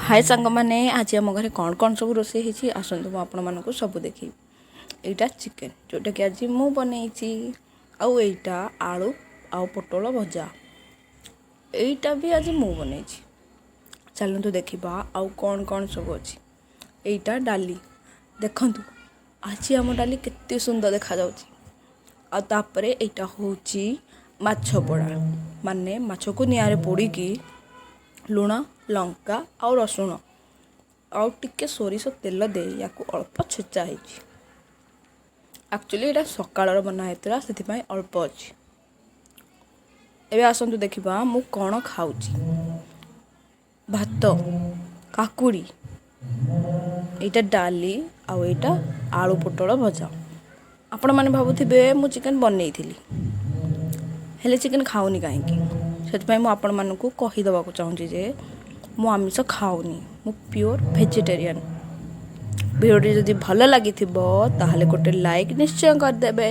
ହାଏ ସାଙ୍ଗମାନେ, ଆଜି ଆମ ଘରେ କ'ଣ କ'ଣ ସବୁ ରୋଷେଇ ହେଇଛି, ଆସନ୍ତୁ ମୁଁ ଆପଣମାନଙ୍କୁ ସବୁ ଦେଖେଇବି। ଏଇଟା ଚିକେନ୍, ଯେଉଁଟାକି ଆଜି ମୁଁ ବନେଇଛି। ଆଉ ଏଇଟା ଆଳୁ ଆଉ ପୋଟଳ ଭଜା, ଏଇଟା ବି ଆଜି ମୁଁ ବନେଇଛି। ଚାଲନ୍ତୁ ଦେଖିବା ଆଉ କ'ଣ କ'ଣ ସବୁ ଅଛି। ଏଇଟା ଡାଲି। ଦେଖନ୍ତୁ, ଆଜି ଆମ ଡାଲି କେତେ ସୁନ୍ଦର ଦେଖାଯାଉଛି। ଆଉ ତାପରେ ଏଇଟା ହେଉଛି ମାଛ ପୋଡ଼ା, ମାନେ ମାଛକୁ ନିଆଁରେ ପୋଡ଼ିକି ଲୁଣ, ଲଙ୍କା ଆଉ ରସୁଣ ଆଉ ଟିକେ ସୋରିଷ ତେଲ ଦେଇ ୟାକୁ ଅଳ୍ପ ଛେଚା ହେଇଛି। ଆକ୍ଚୁଆଲି ଏଇଟା ସକାଳର ବନା ହେଇଥିଲା, ସେଥିପାଇଁ ଅଳ୍ପ ଅଛି। ଏବେ ଆସନ୍ତୁ ଦେଖିବା ମୁଁ କ'ଣ ଖାଉଛି। ଭାତ, କାକୁଡ଼ି, ଏଇଟା ଡାଲି ଆଉ ଏଇଟା ଆଳୁ ପୋଟଳ ଭଜା। ଆପଣମାନେ ଭାବୁଥିବେ ମୁଁ ଚିକେନ୍ ବନେଇଥିଲି, ହେଲେ ଚିକେନ୍ ଖାଉନି କାହିଁକି? ସେଥିପାଇଁ ମୁଁ ଆପଣମାନଙ୍କୁ କହିଦେବାକୁ ଚାହୁଁଛି ଯେ ମୁଁ ଆମିଷ ଖାଉନି, ମୁଁ ପିଓର ଭେଜିଟେରିଆନ୍। ଭିଡ଼ିଓଟି ଯଦି ଭଲ ଲାଗିଥିବ, ତାହେଲେ ଗୋଟେ ଲାଇକ୍ ନିଶ୍ଚୟ କରିଦେବେ।